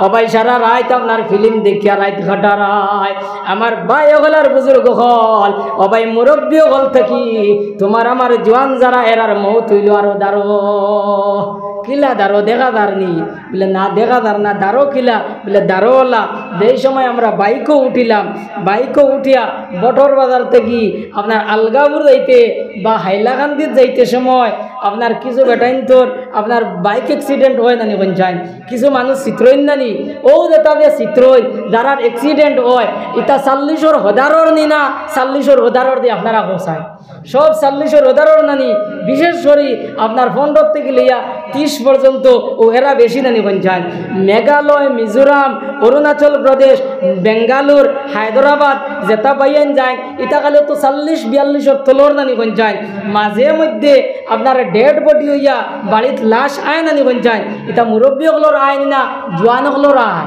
ও ভাই সারা রাইত আপনার ফিল্ম দেখিয়া রাইত কাটারায়? আমার ভাই অকল আর বুজুর্গ অকল, ও ভাই মুরব্বি অকল থাকি, তোমার আমার জোয়ান যারা এরার মউত অইলো আরো দারো। কিলা দারো দেখা যার নি? বুলে, "না, দেখা যার না।" দারো কিলা? বুলে, "দারো অলা, যেই সময় আমরা বাইকো উঠিলাম, বাইকো উঠিয়া বটর বাজার থাকি আপনার আলগাপুর যাইতে বা হাইলাকান্দিত যাইতে সময় আপনার কিছু বেটাইন্তর আপনার বাইক অ্যাক্সিডেন্ট অয় নানি কইন চাইন, কিছু মানুষ ছিতরইন নানি, অউ যেতা যে ছিতরইন, যারার অ্যাক্সিডেন্ট অয়, ইতা চাল্লিশর হদারর নি না, চাল্লিশর হদারর দি আপনারা কও চাইন। সব চাল্লিশর হদারর নানি, বিশেষ করি আপনার পনরো থাকি লইয়া ত্রিশ পর্যন্ত, অউ এরা বেশি নানি কইন চাইন। মেঘালয়, মিজোরাম, অরুণাচল প্রদেশ, বেঙ্গালুর, হায়দরাবাদ, যেতা ভাইয়াইন যাইন, ইতা খালি তো চাল্লিশ বিয়াল্লিশর তলর নানি কইন চাইন। মাঝে মধ্যে আপনার ডেড বডি অইয়া বাড়িত লাশ আয় নানি কইন চাইন। ইতা মুরব্বি অকলর আয় নি না, জোয়ান অকলর আয়।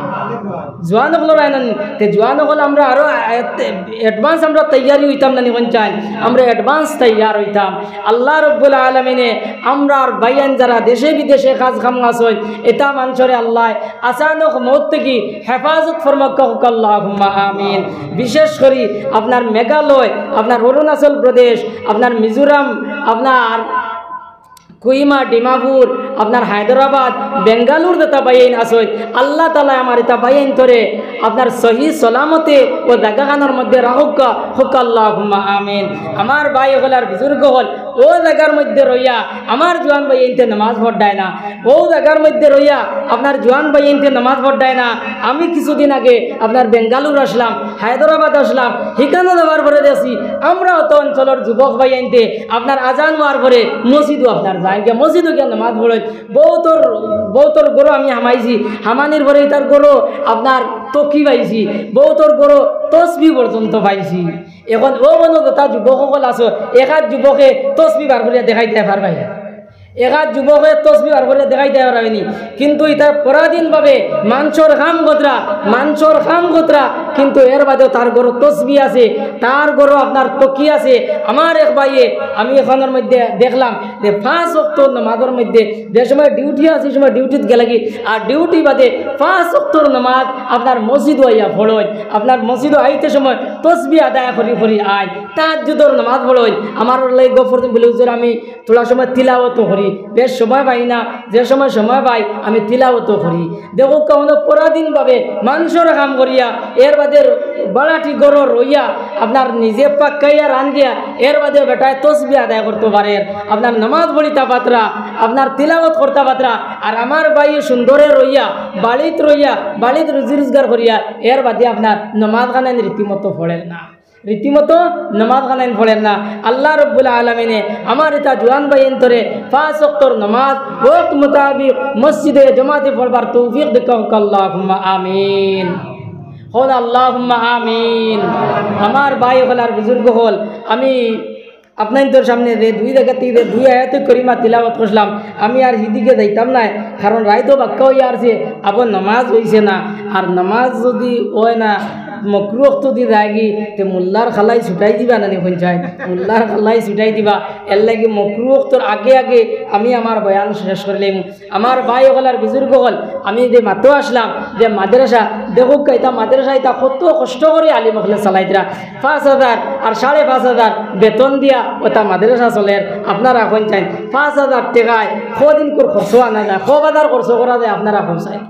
জোয়ান অকলর আইন নি, তে জোয়ান অকল আমরা আরো advance আমরা তৈয়ারি অইতাম না নি, কইন চাইন? আমরা advance তৈয়ার অইতাম। আল্লাহ রব্বুল আলামিনে আমরার ভাইয়াইন যারা দেশে বিদেশে কাজ কামো আছইন, ইতা মানষরে আল্লায় আচানক মউত থাকি হেফাজত ফরমাউক্কা, কউক্কা আল্লাহুম্মা আমিন। বিশেষ করি আপনার মেঘালয়, আপনার অরুণাচল প্রদেশ, আপনার মিজোরাম, আপনার কুহিমা, ডিমাপুর, আপনার হায়দরাবাদ, বেঙ্গালুর যেতা ভাইয়াইন আছইন, আল্লাহ তাআলায় আমার ইতা ভাইয়াইন্তরে আপনার সহি সলামতে অউ জাগাখানর মধ্যে রাখউক্কা, কউক্কা আল্লাহুম্মা আমিন। আমার ভাই অকল আর বুজুর্গ অকল, অউ জাগার মধ্যে রইয়া আমার জোয়ান ভাইয়াইন্তে নামাজ পড়রায় না, অউ জাগার মধ্যে রইয়া আপনার জোয়ান ভাইয়াইন্তে নামাজ পড়রায় না। আমি কিছুদিন আগে আপনার বেঙ্গালুর আছলাম, হায়দরাবাদ আছলাম, হিকানো যাওয়ার পরে দেখছি আমরা অত অঞ্চলর যুবক ভাইয়াইন্তে আপনার আজান অওয়ার পরে মসজিদো আপনার যাইন গিয়া, মসজিদো গিয়া নামাজ পড়ইন। বউতর, বউতর ঘরো আমি হামাইছি, হামানির পরে ইতার ঘরো আপনার তকি পাইছি, বউতর ঘরো তসবি পর্যন্ত পাইছি। এখন অউ বনো যেতা যুবক অকল আছো, একাধ যুবকে তসবি বার করিয়া দেখাইতায় পারবায়? একাধ যুবকে তসবি বার করিয়া দেখাইতায় পারবায় নি? কিন্তু ইতা পরাধীনভাবে মানষর কাম কররা, মানষর কাম কররা, কিন্তু এর বাদেও তার ঘরো তসবি আছে, তার ঘরো আপনার তকি আছে। আমার এক ভাইয়ে, আমি এখানর মধ্যে দেখলাম যে পাঁচ ওয়াক্তর নামাজর মধ্যে যে সময় duty আছে, ই সময় dutyত গেলাগি, আর duty বাদে পাঁচ ওয়াক্তর নামাজ আপনার মসজিদো আইয়া পড়ইন, আপনার মসজিদো আইতে সময় তসবি আদায় করি করি আইন, তাহাজ্জুদর নামাজ পড়ইন। আমার লাগি গফ করইন, বলে, "হুজুর, আমি থুড়া সময় তিলাওয়াতও করি, বেশ সময় পাই না, যে সময় সময় পাই আমি তিলাওয়াতও করি।" দেখউক্কা, অনো পরাধীনভাবে মানষর কাম করিয়া, এর বাদে ভাড়াটি ঘরো রইয়া, আপনার নিজে পাক্কাইয়া রান্দিয়া, এর বাদে বেটায় তসবি আদায় করতো পারের, আপনার নামাজ পড়িতা পাররা, আপনার তিলাওয়াত করতা পাররা। আর আমার ভাই সুন্দরে রইয়া, বাড়িত রইয়া, বাড়িত রুজি রোজগার করিয়া, এর বাদে আপনার নামাজ খানাইন রীতিমতো পড়ের না। রীতিমতো নামাজ খানাইন পড়ের না। আল্লাহ রব্বুল আলামিনে আমার ইতা জোয়ান ভাইয়াইন্তরে পাঁচ ওয়াক্তর নামাজ ওয়াক্ত মোতাবিক মসজিদে জমাতে পড়বার তৌফিক দেউক্কা, কউক্কা আল্লাহুম্মা আমিন। কউক্কা আল্লাহুম্মা আমিন। আমার ভাই অকল আর বুজুর্গ অকল, আমি আপনাইন্তর সামনে যে দুই জাগা থাকি যে দুই আয়াতে করিমা তিলাওয়াত করলাম, আমি আর হিদিকে যাইতাম নায়, কারণ রাইতও বাক্কা অইয়া আরছে, আবার নামাজ অইছে না। আর নামাজ যুদি অয় না, মকরু ওয়াক্ত যুদি যায়গি, তে মোল্লার কালাই ছুটাই দিবা না নি, কইন চাইন? মোল্লার কালাই ছুটাই দিবা। এরলাগি মকরু ওয়াক্তর আগে আগে আমি আমার বয়ান শেষ করিলাইমু। আমার ভাই অকল আর বুজুর্গ অকল, আমি যে মাতো আছলাম যে মাদ্রাসা, দেখউক্কা ইতা মাদ্রাসা ইতা কত কষ্ট করি আলিম অকলে চালাইতরা। পাঁচ হাজার আর সাড়ে পাঁচ হাজার বেতন দিয়া অতা মাদ্রাসা চলের। আপনারা কইন চাইন, পাঁচ হাজার টেকায় কয়দিনকুর খরচ আনা যায়, কয় বাজার খরচ করা যায়, আপনারা কইন চাইন।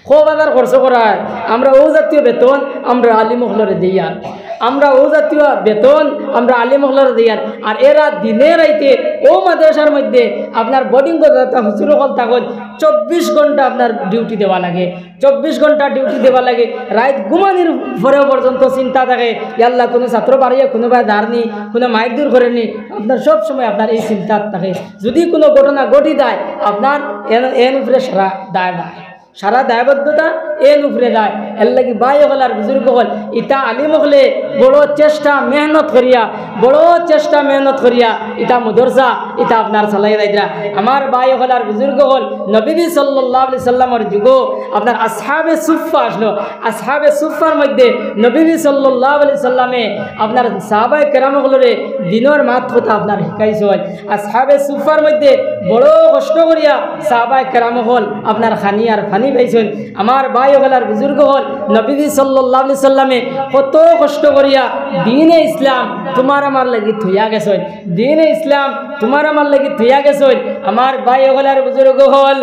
কয় বাজার খরচ করা অয়? আমরা অউ জাতীয় বেতন আমরা আলিম অকলরে দেইয়ার, আমরা অউ জাতীয় বেতন আমরা আলিম অকলরে দেইয়ার। আর এরা দিনে রাইতে অউ মাদ্রাসার মধ্যে আপনার boarding করতা হুজুর অকল থাকইন, চব্বিশ ঘন্টা আপনার duty দেওয়া লাগে, চব্বিশ ঘন্টা duty দেওয়া লাগে। রাইত ঘুমানির পরেও পর্যন্ত চিন্তা থাকে, "ইয়া আল্লাহ, কুনু ছাত্র বারইয়া কুনুবায় যার নি, কুনু মাইর দুর করের নি।" আপনার সব সময় আপনার এই চিন্তা থাকে। যুদি কুনু ঘটনা ঘটি যায়, আপনার এন, এন উপরে সারা দায় যায়। সারা দায়বদ্ধতা এন উপরে যায়। এরলাগি ভাই অকল আর বুজুর্গ অকল, ইতা আলিম অকলে বড় চেষ্টা মেহনত করিয়া, বড় চেষ্টা মেহনত করিয়া ইতা মাদ্রাসা, ইতা আপনার চালাই যাইতরা। আমার ভাই অকল আর বুজুর্গ অকল, নবীজি সাল্লাল্লাহু আলাইহি সাল্লামর যুগো আপনার আসহাবে সুফফা আছলো। আসহাবে সুফফার মধ্যে নবীজি সাল্লাল্লাহু আলাইহি সাল্লামে আপনার সাহাবায়ে কেরাম অকলরে দিনর মাত কথা আপনার হিকাইছইন। আসহাবে সুফফার মধ্যে বড় কষ্ট করিয়া সাহাবায়ে কেরাম অকল আপনার খানি আর পানি পাইছইন। আমার ভাই অকল আর বুজুর্গ অকল, নবীজি সাল্লাল্লাহু আলাইহি সাল্লামে কত কষ্ট করিয়া দ্বীনে ইসলাম তুমার আমার লাগি থইয়া গেছইন, দ্বীনে ইসলাম তুমার আমার লাগি থইয়া গেছইন। আমার ভাই অকল আর বুজুর্গ অকল,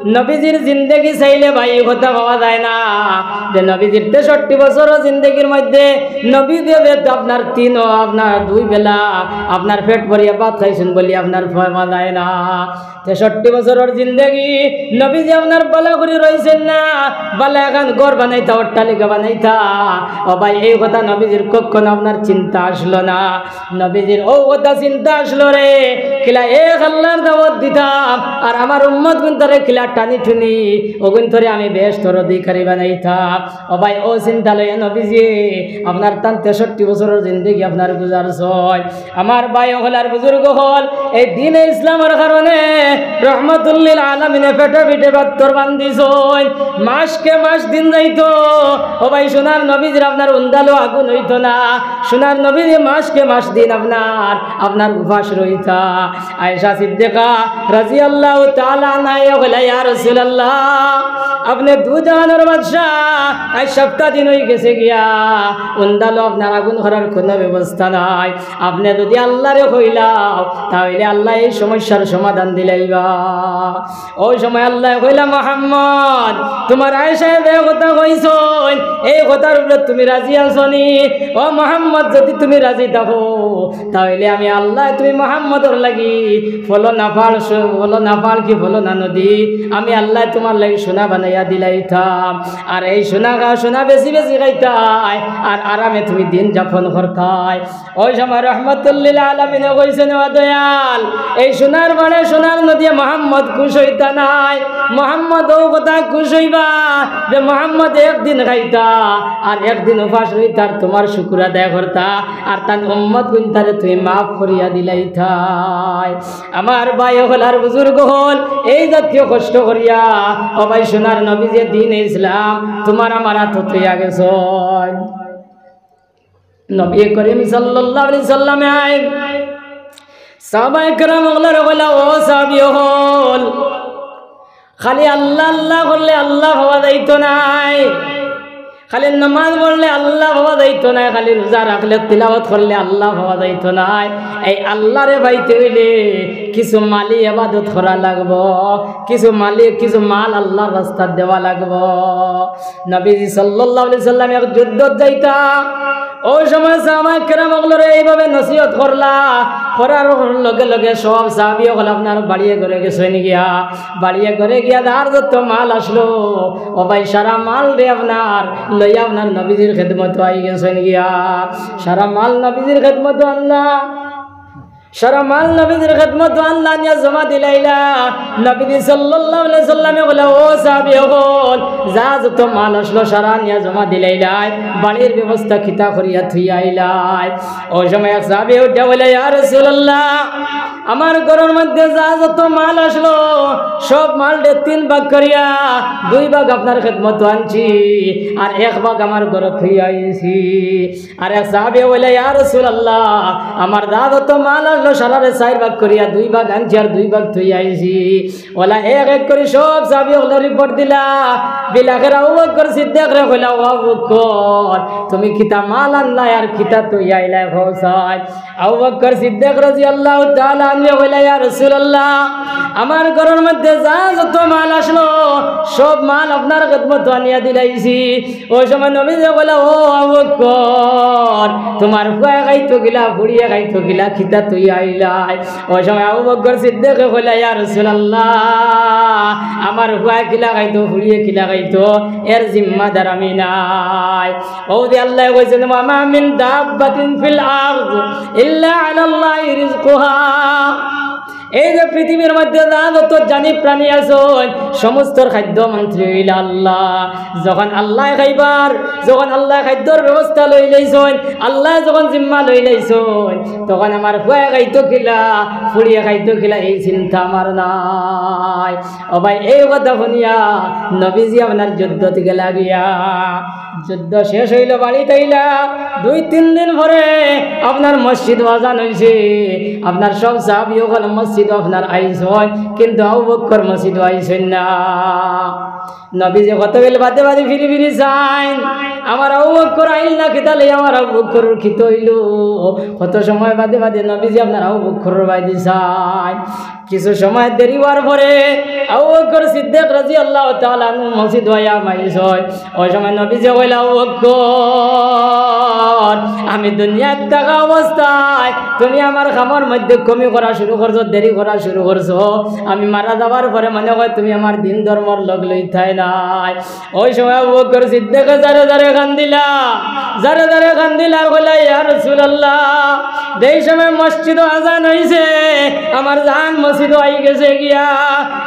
নবীজির জিন্দেগি চাইলে ভাই কথা পাওয়া যায় না, যে নবীজির তেষট্টি বছরর জিন্দেগির মধ্যে নবীজি যে আপনার তিন, আপনার দুই বেলা আপনার পেট ভরিয়া ভাত খাইছইন বলি আপনার পাওয়া যায় না। তেষট্টি বছরর জিন্দেগি নবীজি আপনার বালা করি রইছইন না, বালা এখান ঘর বানাইতা, অট্টালিকা বানাইতা। ও ভাই, এই কথা নবীজির কখনো আপনার চিন্তা আছলো না। নবীজির অউ কথা চিন্তা আছলো রে, কিলা এক আল্লার দাওয়াত দিতাম, আর আমার উম্মতগুইনতারে কিলা টানি টুনি অগুইনতরে আমি বেহেস্তর অধিকারী বানাইতাম। ও ভাই, অউ চিন্তা লইয়া নবীজিয়ে আপনার তান তেষট্টি বছরর জিন্দেগি আপনার গুজারছইন। আমার ভাই অকল আর বুজুর্গ অকল, এই দ্বীনে ইসলামর কারণে রহমাতুল্লিল আলামিনে পেটো পিঠে পাত্থর বান্ধিছইন। মাসকে মাস দিন যাইতো। ও ভাই, সোনার নবীজির আপনার উন্দালো আগুন অইতো না। সোনার নবীজি মাসকে মাস দিন আপনার, আপনার উপাস রইতা। আয়েশা সিদ্দিকা রাদিয়াল্লাহু তাআলা আনহায় কইলা, "ইয়া রাসূলুল্লাহ, আপনে দুজাহানর বাদশা, আইজ সাপ্তা দিন অইগেছে গিয়া, উন্দালো আপনার আগুন করার কুনু ব্যবস্থা নাই। আপনে যুদি আল্লারে কইলাও, তা অইলে আল্লায় এই সমস্যার সমাধান দিলাইবা।" অউ সময় আল্লায় কইলা, "মুহাম্মদ, তুমার আয়েশায় যে কথা কইছইন, এই কথার উপরে তুমি রাজি আছো নি? ও মুহাম্মদ, যুদি তুমি রাজি থাকো, তা অইলে আমি আল্লায় তুমি মুহাম্মদর লাগি ফলনা ফাড়, ফলনা ফাড় কি ফলনা নদী, আমি আল্লায় তুমার লাগি সোনা বানাইয়া দিলাইতাম। আর এই সোনা খা-, সোনা বেশি বেশি খাইতায়, আর আরামে তুমি দিন যাপন করতায়।" অউ সময় রহমাতুল্লিল আলামিনে কইছইন, "ও দয়াল, এই সোনার ফাড়ে সোনার নদীয়ে মুহাম্মদ খুশ অইতা নায়। মুহাম্মদ অউ কথা খুশ অইবা যে মুহাম্মদ একদিন খাইতা, আর একদিন উপাস রইতা, আর তুমার শুকুর আদায় করতা, আর তান উম্মতগুইনতারে তুমি মাফ করিয়া দিলাইতায়।" আমার ভাই অকল আর বুজুর্গ অকল, এই জাতীয় কষ্ট করিয়া, ও ভাই, সোনার নবীজিয়ে দ্বীনে ইসলাম তুমার আমার আতো থইয়া গেছইন। নবী করিম সাল্লাল্লাহু আলাইহি সাল্লামে আইন সাহাবায়ে কেরাম অকলরে কইলা, "ও সাহাবী অকল, খালি আল্লাহ আল্লাহ করলে আল্লাহ পাওয়া যাইতো নায়, খালি নামাজ পড়লে আল্লাহ পাওয়া যাইতো নায়, খালি রোজা রাখলে, তিলাওয়াত করলে আল্লাহ পাওয়া যাইতো নায়। এই আল্লারে পাইতে অইলে কিছু মালি ইবাদত করা লাগবো, কিছু মালি, কিছু মাল আল্লার রাস্তাত দেওয়া লাগবো।" নবীজি সাল্লাল্লাহু আলাইহি সাল্লাম এক যুদ্ধত যাইতা, অউ সময় সাহাবায়ে কেরাম অকলরে এইভাবে নসিহত করলা, করার লগে লগে সব সাহাবী অকল আপনার বাড়িয়ে ঘরে গেছইন গিয়া, বাড়িয়ে ঘরে গিয়া যার যত মাল আছলো, ও ভাই, সারা মালরে আপনার লইয়া আপনার নবীজির খেদমতো আই গেছইন গিয়া, সারা মাল নবীজির খেদমতো আনলা। সারা মাল নবীজির খেদমতো আনলা, আনিয়া জমা দিলাইলা। নবীজি সাল্লাল্লাহু আলাইহি সাল্লামে কইলা, "ও সাহাবী অকল, যা যত মাল আছলো সারা আনিয়া জমা দিলাইলায়, বাড়ির ব্যবস্থা কিতা করিয়া থইয়া আইলায়?" অউ সময় এক সাহাবী উঠিয়া কইলা, "ইয়া রাসূলুল্লাহ, আমার ঘরর মধ্যে যা যত মাল আছলো, সব মালরে তিন ভাগ করিয়া দুই ভাগ আপনার খেদমতো আনছি, আর এক ভাগ আমার ঘরো থইয়া আইছি।" আর এক সাহাবী কইলা, "ইয়া রাসূলুল্লাহ, আমার যা যত মাল আছলো সারারে চাইর ভাগ করিয়া দুই ভাগ আনছি আর দুই ভাগ থইয়া আইছি।" অলা এক এক করি সব সাহাবী অকলরে রিপোর্ট দিলা। বিলাখের আবু বকর সিদ্দিকরে কইলা, "ও আবু বকর, তুমি কিতা মাল আনলায় আর কিতা থইয়া আইলায় কও চাই?" আবু বকর সিদ্দিক রাদিয়াল্লাহু তাআলা আনহু কইলা, "ইয়া রাসূলুল্লাহ, আমার ঘরর মধ্যে যা যত মাল আছলো সব মাল আপনার খেদমতো আনিয়া দিলাইছি।" অউ সময় নবীজি কইলা, "ও আবু বকর, তুমার ফুয়ায় খাইতো কিলা, ফুড়িয়ে খাইতো কিলা, কিতা থইয়া আইলায়?" অউ সময় আবু বকর সিদ্দিকে কইলা, "ইয়া রাসূলুল্লাহ, আমার ফুয়ায় কিলা খাইতো, ফুড়িয়ে কিলা খাইতো, এর জিম্মাদার আমি নায়।" অউ যে আল্লায় কইছইন, "ওয়া মা মিন দাব্বাতিন ফিল আরদ ইল্লা আলাল্লাহি রিজকুহা।" এই যে পৃথিবীর মধ্যে যা যত জানি প্রাণী আছইন, সমস্তর খাদ্য মন্ত্রী অইলা আল্লাহ। যখন আল্লায় খাইবার, যখন আল্লায় খাদ্যর ব্যবস্থা লইলাইছইন, আল্লায় যখন জিম্মা লইলাইছইন, তখন আমার ফুয়ায় খাইতো কিলা, ফুড়িয়ে খাইতো কিলা, এই চিন্তা আমার নাই। ও ভাই, এই কথা হুনিয়া নবীজি আপনার যুদ্ধত গেলা গিয়া। যুদ্ধ শেষ অইলো, বাড়িত আইলা। দুই তিন দিন পরে আপনার মসজিদো আজান অইছে, আপনার সব সাহাবী অকল মসজিদো আপনার আইছইন, কিন্তু আবু বকর মসজিদো আইছইন না। নবীজি কত বেল বাদে বাদে ফিরি ফিরি চাইন, আমার আবু বকর আইল না কিতা লাগি, আমার আবু বকরর কিতা অইলো? কত সময় বাদে বাদে নবীজি আপনার আবু বকরর বায়দি চাইন। কিছু সময় দেরি অওয়ার পরে আবু বকর সিদ্দিক রাদিয়াল্লাহু তাআলা আনহু মসজিদো আইয়া হামাইছইন। অউ সময় নবীজি কইলা, "আবু বকর, আমি দুনিয়াত থাকা অবস্থায় তুমি আমার কামর মধ্যে কমি করা শুরু করছো, দেরি করা শুরু করছো। আমি মারা যাওয়ার পরে মনে কয় তুমি আমার দিন ধর্মর লগ লইতায় নায়।" অউ সময় আবু বকর সিদ্দিকে জারে জারে কান্দিলা, জারে জারে কান্দিলা আর কইলা, "ইয়া রাসূলুল্লাহ, যেই সময় মসজিদো আজান অইছে, আমার জান মসজিদো আই গেছে গিয়া।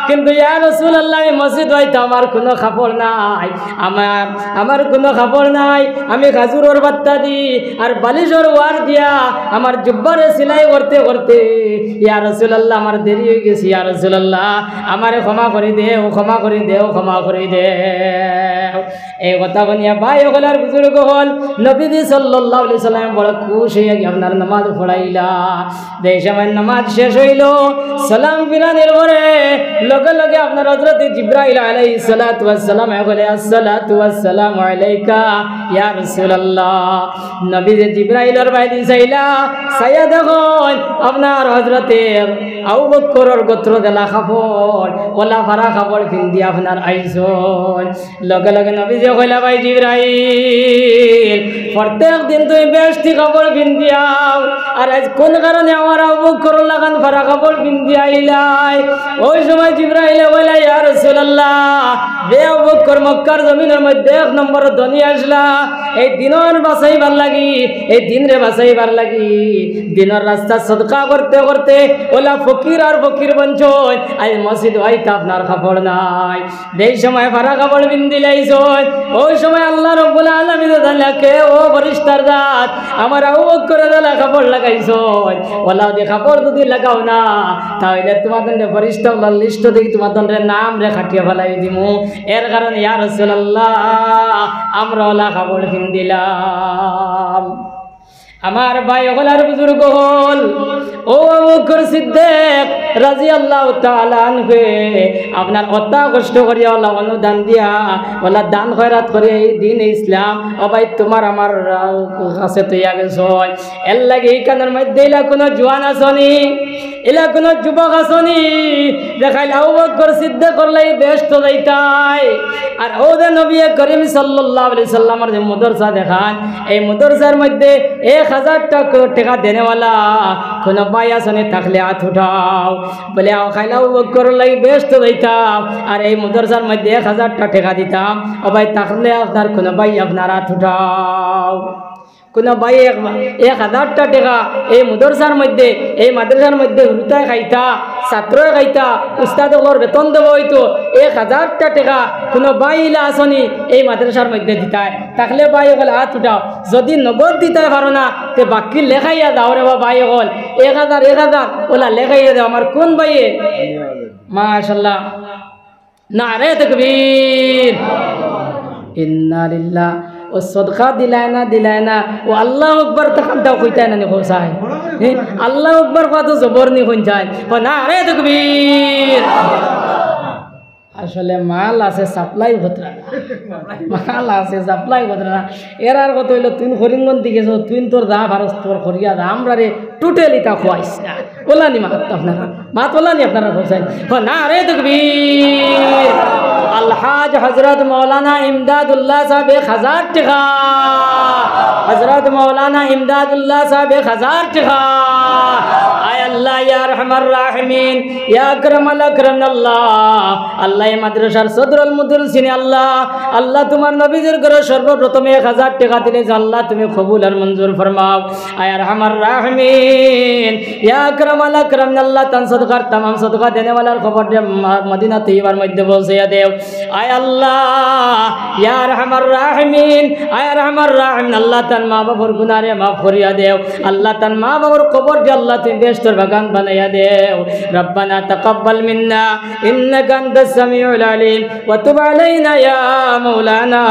কিন্তু ইয়া রাসূলুল্লাহ, আমি মসজিদো আইতাম, আমার কুনু কাপড় নাই, আমার, আমার কুনু কাপড় নাই। আমি খাজুরর বাত্তা দি আর বালিশর ওয়ার দিয়া আমার জুব্বারে সিলাই করতে করতে, ইয়া রাসূলুল্লাহ, আমার দেরি অই গেছে, ইয়া রাসূলুল্লাহ, আমারে ক্ষমা করি দেও, ক্ষমা করি দেও, ক্ষমা করি দেও। এই কথা হুনিয়া ভাই অকল আর বুজুর্গ অকল, নবীজি সাল্লাল্লাহু আলাইহি সাল্লাম বড় খুশ অইয়া গিয়া আপনার নামাজ পড়াইলা। যেই সময় নামাজ শেষ অইলো, সালাম ফিরানির পরে লগে লগে আপনার হযরতে জিব্রাইল আলাইহিস সালাতু ওয়াস সালাম বলে, "আসসালাতু ওয়াস সালামু আলাইকা ইয়া রাসূলুল্লাহ।" নবীজি জিব্রাইলর বায়দি চাইলা, চাইয়া দেখইন আপনার হযরতে আবু বকরর গতরো দেলা কাপড়, অলা ফাড়া কাপড় পিন্দি আপনার আইছইন। লগে লগে নবীজি কইলা, "ভাই জিব্রাইল, প্রত্যেক দিন তুমি বেহেশতি কাপড় পিন্দি আও, আর আইজ কুন কারণে আমার আবু বকরর লাখান ফাড়া কাপড় পিন্দি আইলায়?" ওই সময় জিব্রাইলে কইলা, "ইয়া রাসূলুল্লাহ, যে আবু বকর মক্কার জমিনর মধ্যে এক নম্বর ধনী আছলা, এই দিনর বাঁচাইবার লাগি, এই দিনরে বাঁচাইবার লাগি, দিনর রাস্তাত সদকা করতে করতে অলা ফকির আর ফকির বনছইন, আইজ মসজিদো আইতা আপনার কাপড় নাই।" যেই সময় ফাড়া কাপড় পিন্দিলাইছইন, ওই সময় আল্লাহ রাব্বুল আলামিনে জানলা, "কে ও ফিরিস্তার জাত, আমার আবু বকররে দেলা কাপড় লাগাইছইন, অলা যুদি কাপড় যুদি লাগাও না, তাইলে তুমার দণ্ডে ফিরিস্তা অকলর লিস্টো থাকি তুমার দণ্ডে নামরে কাটিয়া ফালাই দিমু। এর কারণে ইয়া রাসূলুল্লাহ, আমরা অলা কাপড় পিন্দিলাম।" আমার ভাই অকল আর বুজুর্গ অকল, ও আবু বকর সিদ্দিক রাদিয়াল্লাহু তাআলা আনহু, আপনার অতা কষ্ট করিয়া অলা অনুদান দিয়া, অলা দান খয়রাত করিয়া এই দ্বীনে ইসলাম, ও ভাই, তুমার আমার, আহ, কাছে থইয়া গেছইন। এর লাগি ইখানর মধ্যে ইলা কুনু জুয়ান আছনি, ইলা কুনু যুবক আছনি, দেখাইল আবু বকর সিদ্দিকর লাগি বেহেশতো যাইতায়। আর অউ যে নবী করিম সাল্লাল্লাহু আলাইহি সাল্লামর যে মাদ্রাসা দেখান, এই মাদ্রাসার মধ্যে এক হাজার টা-, টেকা দেনেওয়ালা কুনু ভাই আছনি, থাকলে আত উঠাও। বলে, "আও, খাইলা আবু বকরর লাগি বেহেশতো যাইতাম, আর এই মাদ্রাসার মধ্যে এক হাজার টা টেকা দিতাম।" ও ভাই, থাকলে আপনার কুনু ভাই আপনার আত উঠাও। কুনু ভাই এক, এক হাজার টা টেকা এই মাদ্রাসার মধ্যে, এই মাদ্রাসার মধ্যে হুরুতায় খাইতা, ছাত্রয় খাইতা, উস্তাদ অকলর বেতন দেওয়া অইতো, এক হাজার টা টেকা কুনু ভাই ইলা আছনি এই মাদ্রাসার মধ্যে দিতায়? থাকলে ভাই অকল আত উঠাও। যুদি নগদ দিতায় পারো না, তে বাক্কি লেখাইয়া যাও রে বা ভাই অকল, এক হাজার, এক হাজার, অলা লেখাইয়া যাও। আমার কুন ভাইয়ে? মাশাআল্লাহ। নারে তাকবীর। ইন্না লিল্লাহ। ও সদকা দিলায় না, দিলায় না। ও আল্লাহু আকবার তখন তাও কইতায় না নি, কইছাই? হে? আল্লাহু আকবার কওয়া তো জবর নি, কইছাই? ও নারে তাকবীর। আসলে মাল আছে, supply করতারা না। মাল আছে, supply করতারা না। এরার কথা অইলো, তুই করিমগঞ্জ দিকে যাও, তুই তোর যা পারস তোর করিয়া যা, আমরারে totally তা খোয়াইস না। অলা নি মাত আপনারা? মাত অলা নি আপনারা কইছাই? ও নারে তাকবীর। আলহাজ হযরত মাওলানা ইমদাদুল্লাহ সাহেব এক হাজার টেকা। হযরত মাওলানা ইমদাদুল্লাহ সাহেব এক হাজার টেকা। আয় আল্লাহ, ইয়া আরহামার রাহিমিন, ইয়া আকরামাল আকরামিন আল্লাহ। আল্লাহ, এই মাদ্রাসার সদরুল মুদাররিসিনে আল্লাহ, আল্লাহ তুমার নবীজির ঘরো সর্বপ্রথমে এক হাজার টেকা দিলে যে আল্লাহ তুমি কবুল আর মঞ্জুর ফরমাও। আয় আরহামার রাহিমিন, ইয়া আকরামাল আকরামিন আল্লাহ, তান সদকার তামাম সদকা দেনেওয়ালার কবররে মা-, মদিনা তৈয়বার মধ্যে পৌঁছাইয়া দেও। আয় আল্লাহ, ইয়া আরহামার রাহিমিন, আয় আরহামার রাহিমিন আল্লাহ, তান মা বাবার গুনারে মাফ করিয়া দেও। আল্লাহ, তান মা বাবার কবররে আল্লাহ তুমি বেহেশতর বাগান বানাইয়া দেও। রব্বানা তাকাব্বাল মিন্না ইন্নাকা আনতাস সামিউল আলিম ওয়া তুব আলাইনা ইয়া মাওলানা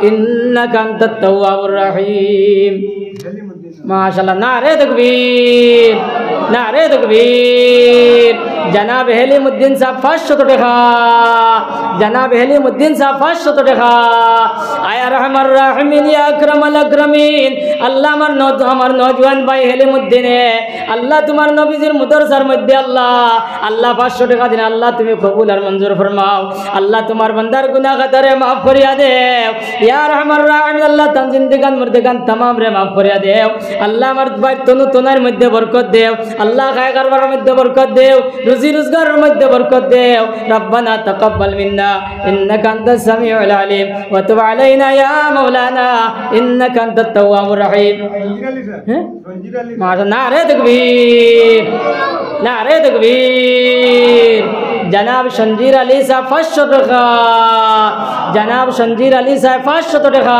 ইন্নাকা আনতাত তাওয়াবুর রাহিম। মাশাআল্লাহ, নারে তাকবীর, নারে তাকবীর। জনাব হেলিমুদ্দিন সাহেব পাঁচশত টেকা, জনাব হেলিমুদ্দিন সাহেব পাঁচশত টেকা। আয় আরহামার রাহিমিন, ইয়া আকরামাল আকরামিন, আল্লাহ আমার নজ-, আমার নওজোয়ান ভাই হেলিমুদ্দিনে আল্লাহ তুমার নবীজির মাদ্রাসার মধ্যে আল্লাহ, আল্লাহ পাঁচশত টেকা দিন, আল্লাহ তুমি কবুল আর মঞ্জুর ফরমাও। আল্লাহ তুমার বান্দার গুনাহ খাতারে মাফ করিয়া দেও। ইয়া আরহামার রাহিমিন আল্লাহ তান জিন্দেগান মুর্দেগান তামামরে মাফ করিয়া দেও। আল্লাহ আমার ভাই তনু তনার মধ্যে বরকত দেও। আল্লাহ, খায় কারবারর মধ্যে বরকত দেও, রুজি রোজগারর মধ্যে বরকত দেও। ربنا تقبل منا إنك أنت السميع العليم وتب علينا يا مولانا إنك أنت التواب الرحيم। হ্যাঁ? মাশা-, নারে তাকবীর, নারে তাকবীর। জনাব সঞ্জির আলী সাহেব পাঁচশো টাকা, জনাব সঞ্জির আলী সাহেব পাঁচশো টাকা।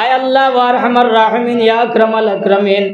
আয় আল্লাহ, ওয়া আরহামার রাহিমিন, ইয়া আকরামাল আকরামিন,